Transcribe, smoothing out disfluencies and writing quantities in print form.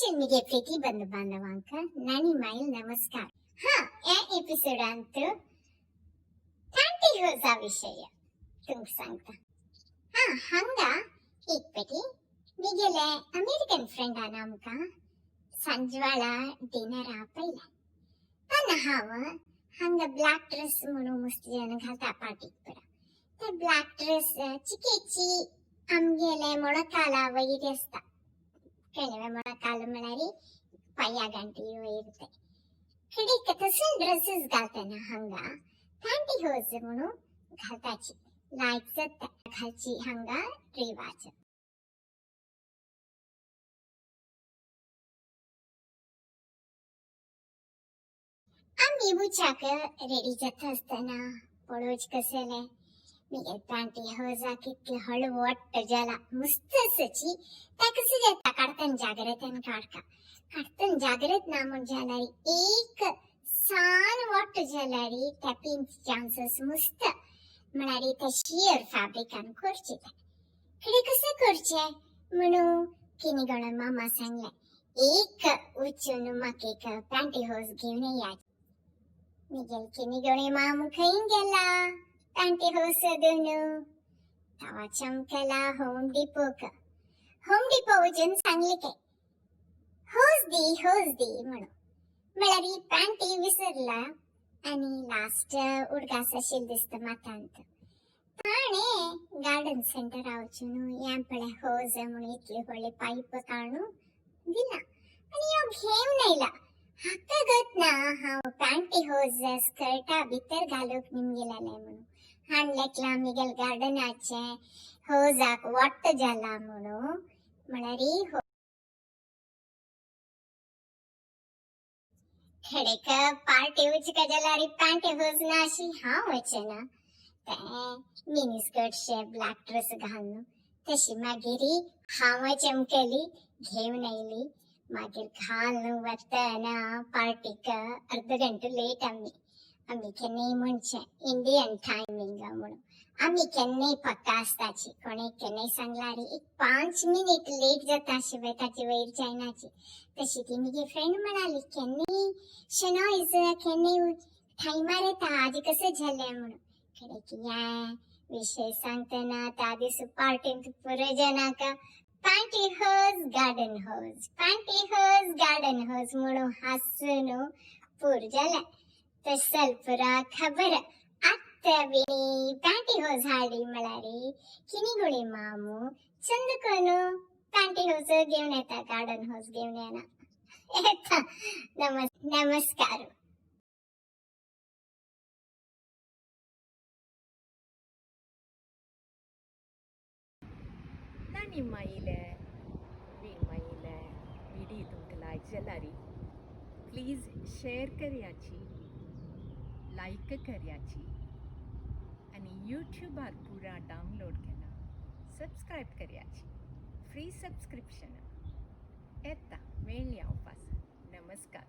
Special मिगे Preeti बंधू बांधवांक नानी mile नमस्कार. हा या एपिसोडांत पॅन्टीहोजा विशय तुमकां सांगता. हा हांगा एक पेटी मिगेले अमेरिकन फ्रेंडान आमकां सांजवाळा डिनर आपयलें. तेन्ना हांव हांगा ब्लॅक ड्रेस म्हणून मस्त जण घालता पार्टीक पुरा. ते ब्लॅक ड्रेस चिकेची आमगेले ಮೊಣಕಾಲ वयर आसता. कळ्ळें? ಮೊಣಕಾಲು म्हळ्यार पांया गांठी वयर ते खडीक तसले ड्रेसीस घालतना हांगा पॅन्टीहोज म्हणून घालताची लायक जाता घालची हांगा रिवाज. आमी उचाक रेडी जाता आसतना पळोवचें कसलें मिगेल पॅन्टीहोजा कितले हळू वट्ट जाला मस्त आसाची. तें कशें जाता काडटना जाग्रतेन काडका. काडटना जाग्रत ना म्हूण जाल्यार एक सान वट्ट जाल्यार ते पिंच चान्सीस मस्त. म्हळ्यार ते शियर फॅब्रिकान करचें तें. फुडें कशें करचें म्हणून किनेगोळो मामा सांगलें एक वचून म्हाका एक पॅन्टीहोज घेवन येयात. मिगेल किनेगोळे मामू खंय गेला पॅन्टीहोज सोदून. तवा चमकला होम डिपोक. होम डिपो वचून सांगलें काय होज दी होज दी म्हणून. म्हळ्यार पॅन्टी विसरला आनी लास्ट उडगास आशिल्लें दिसता माथांत. ताणें गार्डन सेंटरा वचून हें पळय होज म्हणून इतली व्हडली पायप काडून दिला आनी हांव घेवन आयला. हाका गत ना हांव पॅन्टी होज स्कर्टा भितर घालूंक निमगेलें म्हणून. हाडलें मिगेल गार्डनाचें होजाक वट्ट जाला म्हणून. म्हळ्यार खडेक पार्टी वचका जाल्यार पॅन्टी होज ना अशी हांव वचना. तें मिनी स्कर्ट शे ब्लॅक ड्रेस घालून तशी मागीर हांव चमकली घेवन आयली. मागीर घालून वतना पार्टीक अर्द घंटो लेट. आमी आमी केन्नाय म्हणचें इंडियन टायमींग म्हणून आमी केन्नाय पक्का आसताची. कोणें केन्नाय सांगल्यार एक 5 मिनीट लेट जाता शिवाय ताचे वयर जायनाची. तशी ती म्हजी फ्रेंड म्हणाली केन्नाय शनॉयज केन्नाय टायमार येता आज कशें जालें म्हणून. खरें की हें विशय सांगतना त्या दीस पार्टींत पुरो जाणांक pantyhose garden hose pantyhose garden hose म्हणून हांसून पूर जालें. तशें पुरा खबर आत्तां विणी पॅन्टीहोज हाडली म्हळ्यार किनिगुळी मामू चंद कोनू पॅन्टीहोज घेवन येता गार्डन होज घेवन येना येता. नमस्कार. नानी माईले वीण माईले व्हिडिओ तुमकां लायक जाल्यार प्लीज शेअर करयाची, लायक करयाची आनी यूट्यूबार पुरा डावनलोड केला सबस्क्रायब करयाची. फ्री सबस्क्रिप्शन येता. मेळया उपास. नमस्कार.